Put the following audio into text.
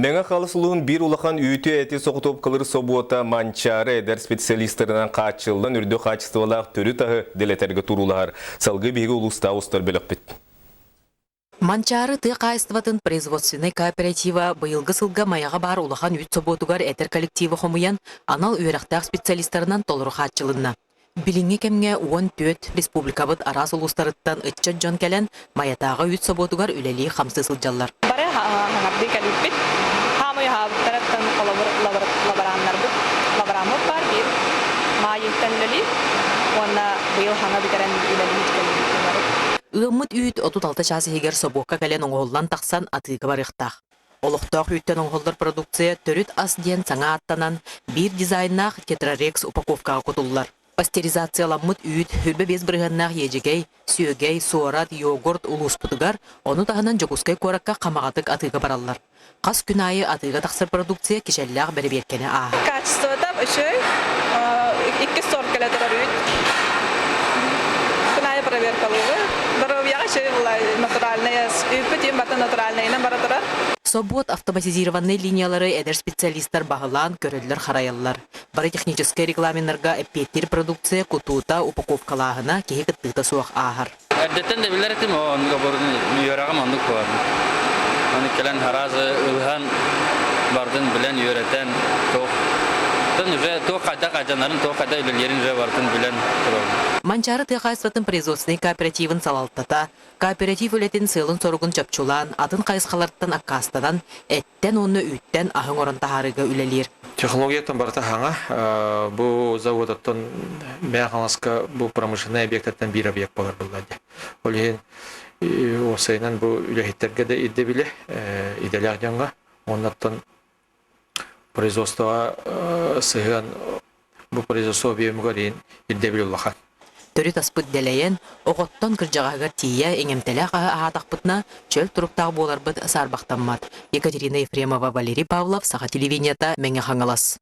Мэҥэ Хаҥалас улууһун биир улахан үүтү-эти соҕотуопкалыыр собуота Манчаары эдэр специалистарынан хааччыллан үрдүк хаачыстыбалаах төрүт аһы дэлэтэргэ туруулаһар. Салгыы биһиги улуустааҕы устар бөлөхпүт. Манчаары тыа хаһаайыстыбатын производственнай кооператива быйылгы сылга Майаҕа баар улахан үүт собуотугар эдэр коллективы хомуйан, анал үөрэхтээх специалистарынан толору хааччылынна. Билиҥҥи кэмҥэ 14 республикабыт араас улуустарыттан ыччат дьон кэлэн Майатааҕы үүт собуотугар үлэлии-хамсыы сылдьаллар. Бары хаҥардыы кэлбиппит. Хаамай аһаабыттарыттан холобур лабораннарбыт, лабораммыт баар биир маайыттан үлэлиир уонна быйыл хаҥа бүтэрэн үлэлиир кэлбит бары. Ыаммыт үүт 36 чаас иһигэр собуокка кэлэн оҥоһуллан тахсан атыыга барыахтаах. Олохтоох үүттэн оҥоһуллар продукция төрүт ас диэн саҥа ааттанан, биир дизайнаах тетрарекс упаковкаҕа кутуллар. Пастеризацияламмыт үүт, 25 бырыһыаннаах иэдьэгэй, сүөгэй, суорат, йогурт улууспутугар, ону таһынан Дьокуускай куоракка хамаҕатык атыыга бараллар. Хас күн аайы атыыга тахсар продукция кичэллээх бэрэбиэркэни ааһар. Качествота үчүгэй, иккис сорт кэлэ турар үүт. Күн аайы проверкалыыбыт. Доруобуйаҕа үчүгэй буолла, натуральный үүппүт иин барыта натуральнайынан бара турар. Собуот автоматизированнай линиялары эдэр специалистар баһылаан көрөллөр-харайаллар. Бары техническэй регламеннарга эппиэттиир продукция кутуута, упаковкалааһына киһи кыттыыта суох ааһар. Эрдэттэн да билэр этим, оннук оборудование үөрэҕим оннук буолар. Аны кэлэн араас ылыһан бардын билэн үөрэтэн туох уже туох хайдах айданарын, туох хайдах үлэлиэрин уже барытын билэн турабын. Манчаары тыа хаһаайыстыбатын производственнай кооперативын салалтата кооператив үлэтин сыалын-соругун чопчулаан, атын хайысхалартан аккаастанан, эттэн уонна үүттэн аһы оҥорон таһаарыыга үлэлиир. Технологияттан барыта хаҥа. Бу заводаттан Мэҥэ Хаҥаласка бу промышленнай объектартан биир объект буолар буолла дии. Ол иһин уопсайынан бу үлэһиттэргэ да ирдэбилэ идэлээх дьоҥҥо уоннаттан производствоҕа сыһыан бу производство объемугар ирдэбил улахан. Төрүт аспыт дэлэйэн, оҕоттон кырдьаҕаһыгар тиийэ иҥэмтэлээх аһы аһаатахпытына, чөл туруктаах буоларбыт саарбахтаммат. Екатерина Ефремова, Валерий Павлов, Саха телевидениета, Мэҥэ Хаҥалас.